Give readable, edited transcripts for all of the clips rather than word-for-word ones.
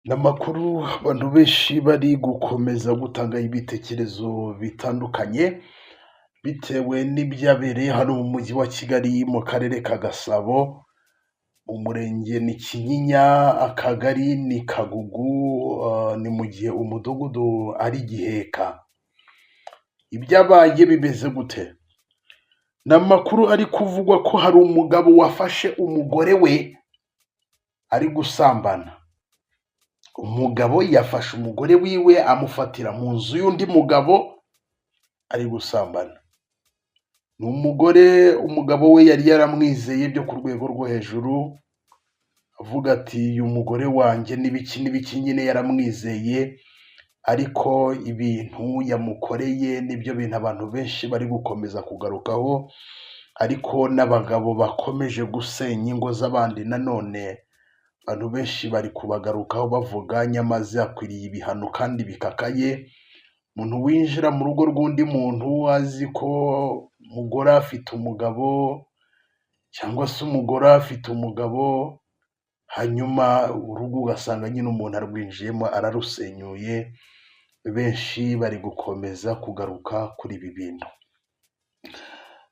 Ni amakuru abantu benshi bari gukomeza gutanga ibitekerezo bitandukanye, bitewe n'ibyabereye hano mu mujyi wa Kigali mu karere ka Gasabo, umurenge ni Kinyinya, akagari ni Kagugu, ni mu gihe umudugudu ari Giheka. Ibyabaye bimeze gute? Ni amakuru ari kuvugwa ko hari umugabo wafashe umugore we ari gusambana. Umugabo yafashe umugore wiwe amufatira mu nzu y'undi mugabo ari gusambana. Ni umugore umugabo we yari yaramwizeye byo ku rwego rwo hejuru, avuga ati uyu mugore wanjye n'ibiki n'ibiki, nyine yaramwizeye, ariko ibintu yamukoreye nibyo bintu abantu benshi bari gukomeza kugarukaho, ariko n'abagabo bakomeje gusenya ingo z'abandi nanone abantu benshi bari kubagarukaho bavuga nyamaze akwiriye ibihano kandi bikakaye. Umuntu winjira mu rugo rw'undi muntu azi ko umugore afite umugabo cyangwa se umugore afite umugabo, hanyuma urugo ugasanga nyine umuntu arwinjiyemo ararusenyuye, benshi bari gukomeza kugaruka kuri ibi bintu.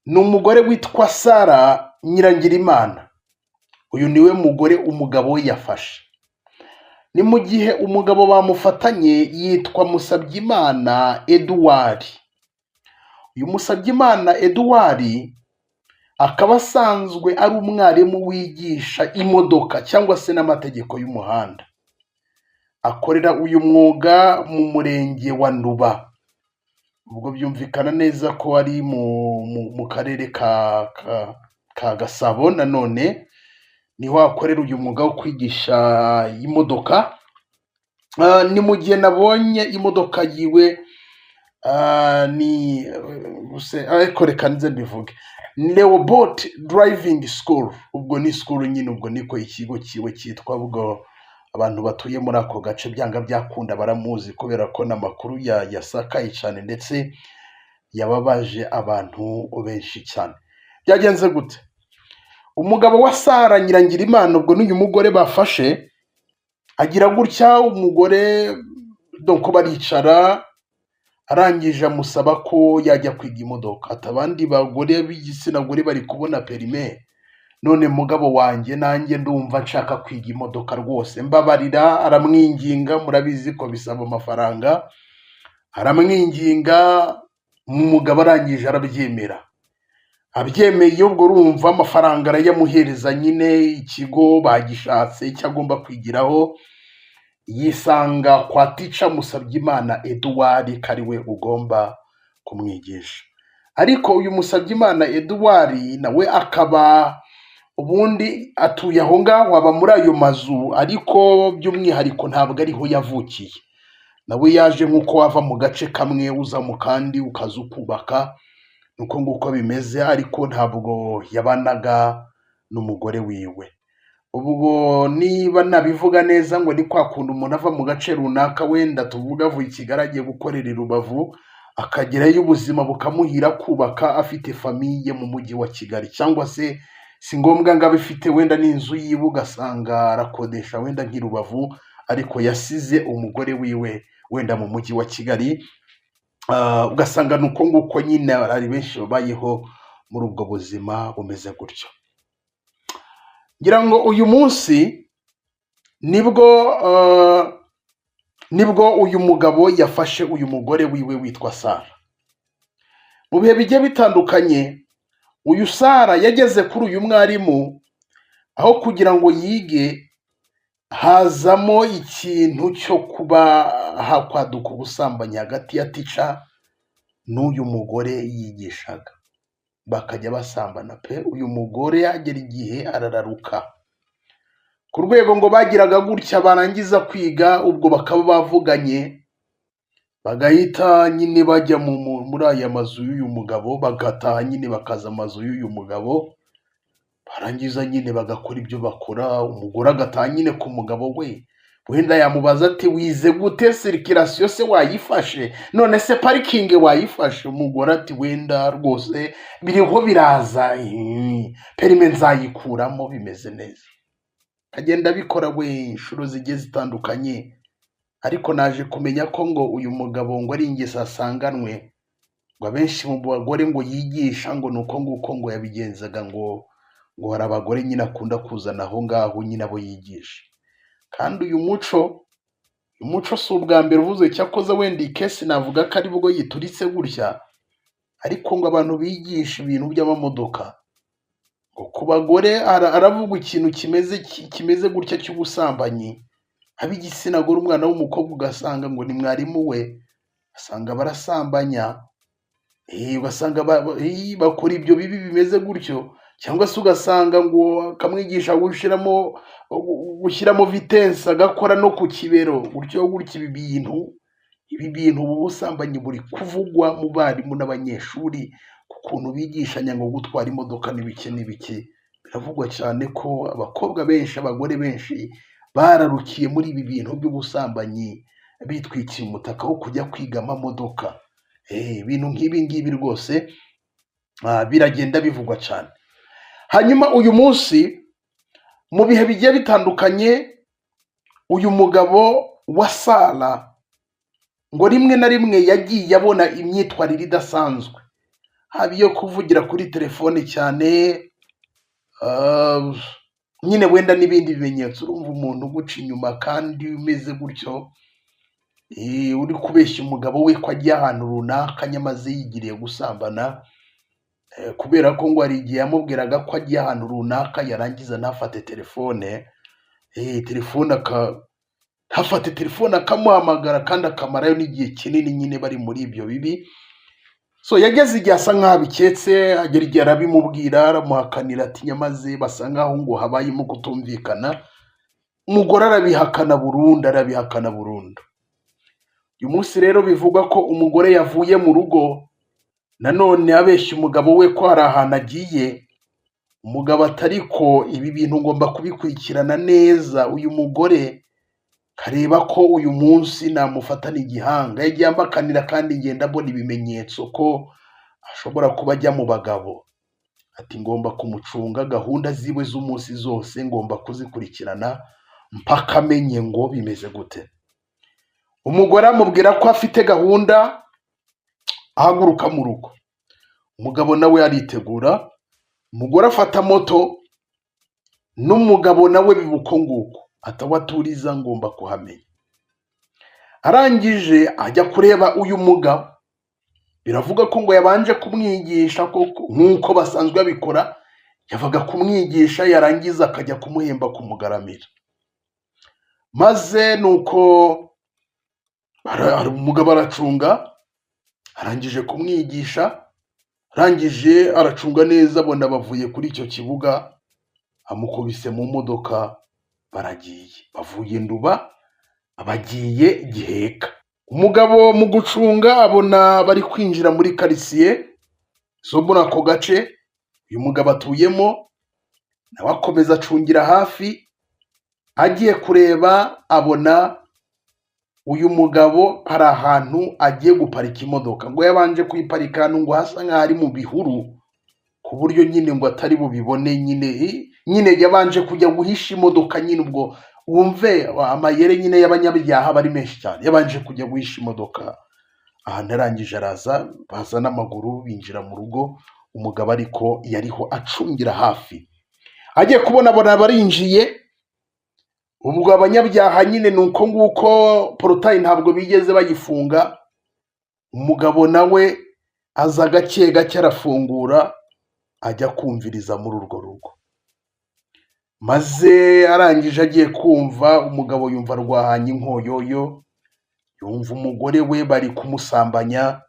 Ni umugore witwa Sara Nyirangirimana, uyu niwe mugore umugabo we yafashe. Ni mu gihe umugabo bamufatanye yitwa Musabyimana Edouard. Uyu Musabyimana Edouard akaba asanzwe ari umwarimu wigisha imodoka cyangwa se n'amategeko y'umuhanda. Akorera uyu mwuga mu murenge wa Nduba. Ubwo byumvikana neza ko ari mu karere ka Gasabo, nanone niho akorera uyu mwuga wo kwigisha imodoka. Ni mu gihe nabonye imodoka yiwe, ni ariko reka nze mbivuge, Leobot Driving School, ubwo ni school nyine, ubwo niko ikigo kiwe cyitwa. Ubwo abantu batuye muri ako gace byanga byakunda baramuzi, kubera ko n'amakuru yasakaye cyane ndetse yababaje abantu benshi cyane. Byagenze gute? Umugabo wa Sara Nyirangirimana, ubwo n'uyu mugore bafashe, agira gutya umugore donc baricara, arangije amusaba ko yajya kwiga imodoka, ati abandi bagore b'igitsina gore bari kubona permis, none mugabo wanjye nanjye ndumva nshaka kwiga imodoka rwose, mbabarira. Aramwinginga, murabizi ko bisaba amafaranga, aramwinginga, umugabo arangije arabyemera. Abyemeye, ubwo urumva amafaranga arayamuhereza nyine, ikigo bagishatse icyo agomba kwigiraho, yisanga kwa teacher Musabyimana Edouard ko ari we ugomba kumwigisha. Ariko uyu Musabyimana Edouard nawe akaba ubundi atuye aho ngaho, aba muri ayo mazu, ariko by'umwihariko ntabwo ariho yavukiye. Nawe yaje nk'uko wava mu gace kamwe uza mu kandi ukaza ukubaka, nuko nguko bimeze, ariko ntabwo yabanaga n'umugore wiwe. Ubwo niba nabivuga neza, ngo ni kwa kundi umuntu ava mu gace runaka, wenda tuvuga avuye i Kigali agiye gukorera i Rubavu, akagerayo ubuzima bukamuhira, kubaka afite famille mu mujyi wa Kigali, cyangwa se si ngombwa ngo abe afite wenda n'inzu yiwe, ugasanga arakodesha wenda nk'i Rubavu, ariko yasize umugore wiwe wenda mu mujyi wa Kigali. Ugasanga ni uko nguko nyine, hari benshi babayeho muri ubwo buzima bumeze gutyo. Ngira ngo uyu munsi nibwo uyu mugabo yafashe uyu mugore wiwe witwa Sara. Mu bihe bigiye bitandukanye, uyu Sara yageze kuri uyu mwarimu, aho kugira ngo yige hazamo ikintu cyo kuba hakwaduka ubusambanyi hagati ya teacher n'uyu mugore yigishaga, bakajya basambana pe. Uyu mugore yagera igihe arararuka ku rwego ngo bagiraga gutya barangiza kwiga, ubwo bakaba bavuganye, bagahita nyine bajya muri aya mazu y'uyu mugabo, bagataha nyine bakaza amazu y'uyu mugabo, barangiza nyine bagakora ibyo bakora, umugore agataha nyine ku mugabo we. Wenda yamubaza ati wize gute? Circulation se wayifashe? None se parking wayifashe? Umugore ati wenda rwose biriho biraza, permis nzayikuramo bimeze neza. Akagenda abikora we inshuro zigiye zitandukanye, ariko naje kumenya ko ngo uyu mugabo ngo ari ingeso asanganwe, ngo abenshi mu bagore ngo yigisha ngo ni uko nguko ngo yabigenzaga, ngo hari abagore nyine akunda kuzana aho ngaho nyine abo yigisha. Kandi uyu muco, si ubwa mbere uvuze, cyakoze wenda iyi case navuga ko ari bwo yituritse gutya, ariko ngo abantu bigisha ibintu by'amamodoka, ngo ku bagore aravuga ikintu kimeze gutya cy'ubusambanyi, ab'igitsina gore, umwana w'umukobwa ugasanga ngo ni mwarimu we, ugasanga barasambanya, ugasanga bakora ibyo bibi bimeze gutyo, cyangwa se ugasanga ngo akamwigisha gushyiramo vitesse, agakora no ku kibero gutyo gutyo. Ibi bintu, ubu busambanyi buri kuvugwa mu barimu n'abanyeshuri, ku kuntu bigishanya ngo gutwara imodoka n'ibiki n'ibiki. Biravugwa cyane ko abakobwa benshi, abagore benshi bararukiye muri ibi bintu by'ubusambanyi, bitwikiye umutaka wo kujya kwiga amamodoka. Ibintu nk'ibi ngibi rwose biragenda bivugwa cyane. Hanyuma uyu munsi mu bihe bigiye bitandukanye, uyu mugabo wa Sara ngo rimwe na rimwe yagiye abona imyitwarire idasanzwe, haba iyo kuvugira kuri telefone cyane, nyine wenda n'ibindi bimenyetso. Urumva umuntu uguca inyuma kandi umeze gutyo, uri kubeshya umugabo we ko agiye ahantu runaka nyamaze yigiriye gusambana, kubera ko ngo hari igihe yamubwiraga ko agiye ahantu runaka, yarangiza ntafate telefone, telefone ntafate telefone akamuhamagara, kandi akamarayo n'igihe kinini nyine bari muri ibyo bibi. So yageze igihe asa nk'aho abiketse, agera igihe arabimubwira, aramuhakanira ati nyamaze basa nk'aho ngo habayemo kutumvikana, umugore arabihakana burundu, arabihakana burundu. Uyu munsi rero bivugwa ko umugore yavuye mu rugo nanone abeshya umugabo we ko hari ahantu agiye, umugabo ati ariko ibi bintu ngomba kubikurikirana neza, uyu mugore kareba ko uyu munsi namufatana igihanga, yagiye ambakanira kandi ngenda mbona ibimenyetso ko ashobora kuba ajya mu bagabo. Ati ngomba kumucunga, gahunda ziwe z'umunsi zose ngomba kuzikurikirana mpaka amenye ngo bimeze gute. Umugore amubwira ko afite gahunda, ahaguruka mu rugo. Umugabo nawe aritegura, umugore afata moto n'umugabo nawe biba uko nguko, ati aho aturiza ngomba kuhamenya. Arangije ajya kureba uyu mugabo, biravuga ko ngo yabanje kumwigisha koko nk'uko basanzwe babikora, yavaga kumwigisha yarangiza akajya kumuhemba kumugaramira. Maze nuko umugabo aracunga, arangije kumwigisha, arangije aracunga neza, abona bavuye kuri icyo kibuga, amukubise mu modoka baragiye, bavuye Nduba bagiye Giheka. Umugabo mu gucunga abona bari kwinjira muri karitsiye zo muri ako gace uyu mugabo atuyemo, nawe akomeza acungira hafi, agiye kureba abona uyu mugabo hari ahantu agiye guparika imodoka, ngo yabanje kuyiparika ahantu ngo hasa nk'aho ari mu bihuru, ku buryo nyine ngo atari bubibone nyine, nyine yabanje kujya guhisha imodoka nyine, ubwo wumve amayeri nyine y'abanyabyaha aba ari menshi cyane. Yabanje kujya guhisha imodoka ahantu, arangije araza, baza n'amaguru binjira mu rugo, umugabo ariko yariho acungira hafi. Agiye kubona abona barinjiye, ubwo abanyabyaha nyine ni uko nguko, portail ntabwo bigeze bayifunga, umugabo nawe aza gake gake arafungura, ajya kumviriza muri urwo rugo. Maze arangije agiye kumva, umugabo yumva rwahanye inkoyoyo, yumva umugore we bari kumusambanya,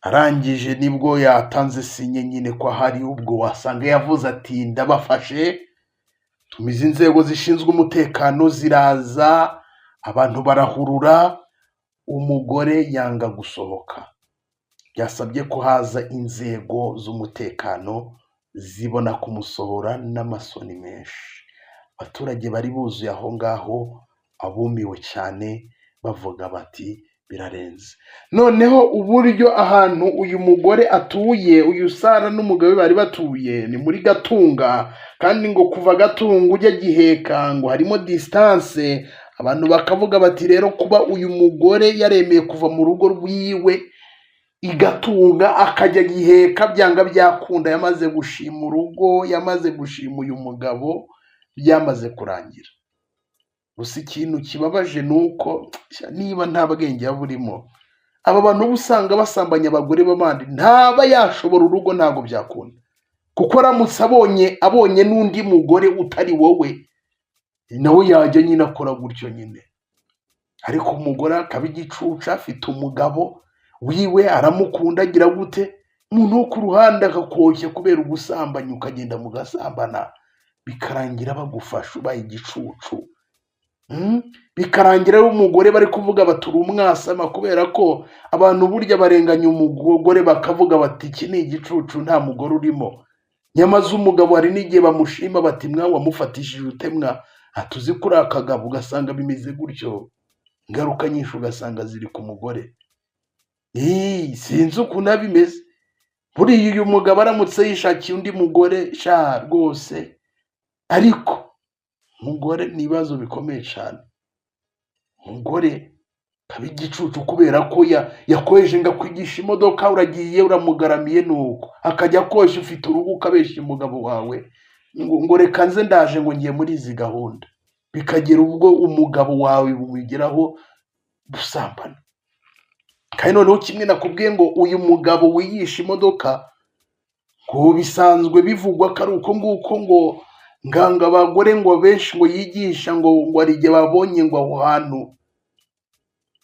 arangije nibwo yatanze signe nyine ko ahari, ubwo wasanga yavuze ati ndabafashe, tumiza inzego zishinzwe umutekano ziraza, abantu barahurura, umugore yanga gusohoka. Byasabye ko haza inzego z'umutekano zibona kumusohora n'amasoni menshi. Abaturage bari buzuye aho ngaho, abumiwe cyane, bavuga bati Birarenze. Noneho uburyo ahantu uyu mugore atuye, uyu Sara n'umugabo we bari batuye ni muri Gatunga, kandi ngo kuva Gatunga ujya Giheka ngo harimo distance. Abantu bakavuga bati rero kuba uyu mugore yaremeye kuva mu rugo rwiwe igatunga akajya Giheka, byanga byakunda yamaze gushima urugo, yamaze gushima uyu mugabo, byamaze kurangira. Gusa ikintu kibabaje ni uko niba nta bwenge yaba burimo, aba bantu uba usanga basambanya abagore b'abandi, ntaba yashobora urugo, ntabwo byakunda, kuko aramutse abonye n'undi mugore utari wowe, nawe yajya nyine akora gutyo nyine. Ariko umugore akaba igicucu, afite umugabo wiwe, aramukunda, agira gute, umuntu wo ku ruhande akakoshya kubera ubusambanyi, ukagenda mugasambana, bikarangira bagufashe ubaye igicucu. Bikarangira ari umugore bari kuvuga bati uri umwasama, kubera ko abantu burya barenganya umugore bakavuga bati iki ni igicucu, nta mugore urimo. Nyamaze umugabo hari n'igihe bamushima bati mwa wamufatishije utemwa, atuzi kuri aka kagabo, ugasanga bimeze gutyo. Ingaruka nyinshi ugasanga ziri ku mugore. Sinzi ukuntu bimeze. Buriya uyu mugabo aramutse yishakiye undi mugore sha rwose, ariko umugore ni ibibazo bikomeye cyane. Umugore akaba igicucu kubera ko yakoheje ngo akwigisha imodoka, uragiye uramugaramiye, nuko akajya akoshya, ufite urugo ukabeshya umugabo wawe ngo reka nze ndaje, ngo ngiye muri izi gahunda, bikagera ubwo umugabo wawe bumugeraho gusambana. Kandi noneho kimwe nakubwiye ngo uyu mugabo wigisha imodoka, ngo bisanzwe bivugwa ko ari uko nguko, ngo nganga abagore ngo benshi ngo yigisha ngo hari igihe babonye ngo aho hantu.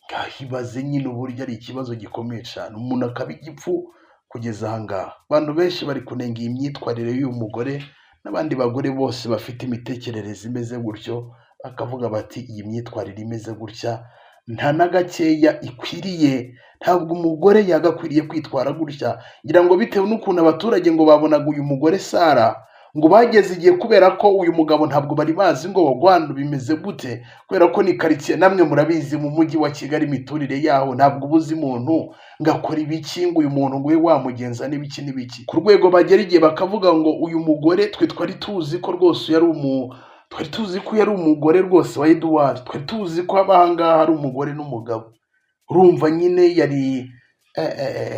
Ngahibaze nyine uburyo ari ikibazo gikomeye cyane, umuntu akaba igipfu kugeza aha ngaha. Abantu benshi bari kunenga iyi myitwarire y'uyu mugore n'abandi bagore bose bafite imitekerereze imeze gutyo, bakavuga bati iyi myitwarire imeze gutya nta na gakeya ikwiriye, ntabwo umugore yagakwiriye kwitwara gutya. Ngira ngo bitewe n'ukuntu abaturage ngo babonaga uyu mugore Sara, ngo bageze igihe kubera ko uyu mugabo ntabwo bari bazi ngo wagwana bimeze gute, kubera ko ni karitsiye namwe murabizi mu mujyi wa Kigali imiturire yaho, ntabwo uba uzi umuntu ngo akora ibiki, ngo uyu muntu ngo ube wamugenza n'ibiki n'ibiki, ku rwego bagera igihe bakavuga ngo uyu mugore twe twari tuzi ko rwose yari umu twari tuzi ko yari umugore rwose wa Eduwari, twari tuzi ko aba ngaha ari umugore n'umugabo. Urumva nyine yari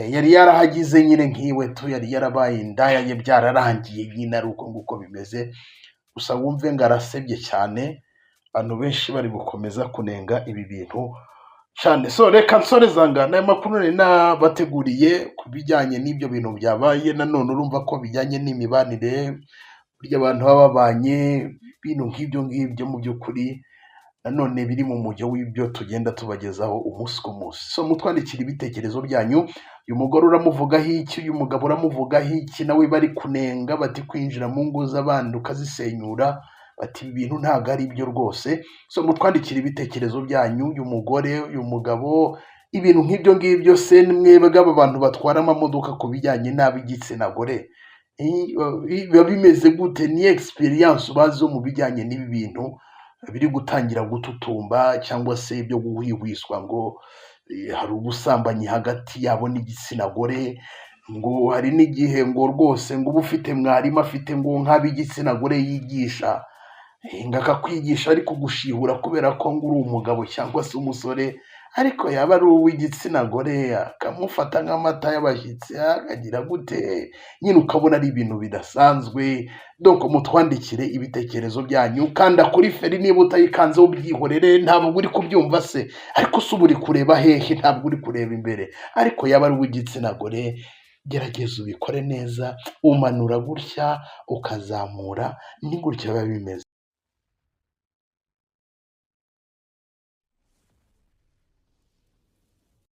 yarahagize nyine nk'iwe tu, yari yarabaye indaya ye, byararangiye nyine ari uko nguko bimeze. Gusa wumve ngo arasebye cyane, abantu benshi bari gukomeza kunenga ibi bintu cyane. So reka nsoreza ngana aya makuru nari nabateguriye ku bijyanye n'ibyo bintu byabaye. Nanone urumva ko bijyanye n'imibanire, burya abantu baba babanye, ibintu nk'ibyo ngibyo mu by'ukuri nanone biri mu mujyo w'ibyo tugenda tubagezaho umunsi ku munsi. So mutwandikira ibitekerezo byanyu. Uyu mugore uramuvugaho iki? Uyu mugabo uramuvugaho iki? Nawe bari kunenga bati kwinjira mu ngo z'abandi ukazisenyura, bati ibi bintu ntabwo ari byo rwose. So mutwandikira ibitekerezo byanyu, uyu mugore, uyu mugabo, ibintu nk'ibyo ngibyo. Se mwebwe aba bantu batwara amamodoka, ku bijyanye n'ab'igitsina gore biba bimeze gute? Ni experience ubazi mu bijyanye n'ibi bintu biri gutangira gututumba, cyangwa se byo guhwihwiswa ngo hari ubusambanyi hagati yabo n'igitsina gore, ngo hari n'igihe ngo rwose ngo uba ufite mwarimu afite ngo nk'ab'igitsina gore yigisha, ngo akakwigisha ariko gushihura kubera ko ngo uri umugabo cyangwa se umusore, ariko yaba ari uw'igitsina gore akamufata nk'amata y'abashyitsi, akagira gute nyine, ukabona ari ibintu bidasanzwe. Donc mutwandikire ibitekerezo byanyu. Kanda kuri feri, niba utayikanzeho ubyihorere. Ntabwo uri kubyumva se? Ariko se uba uri kureba hehe? Ntabwo uri kureba imbere. Ariko yaba ari uw'igitsina gore, gerageza ubikore neza, umanura gutya ukazamura, ni gutya biba bimeze.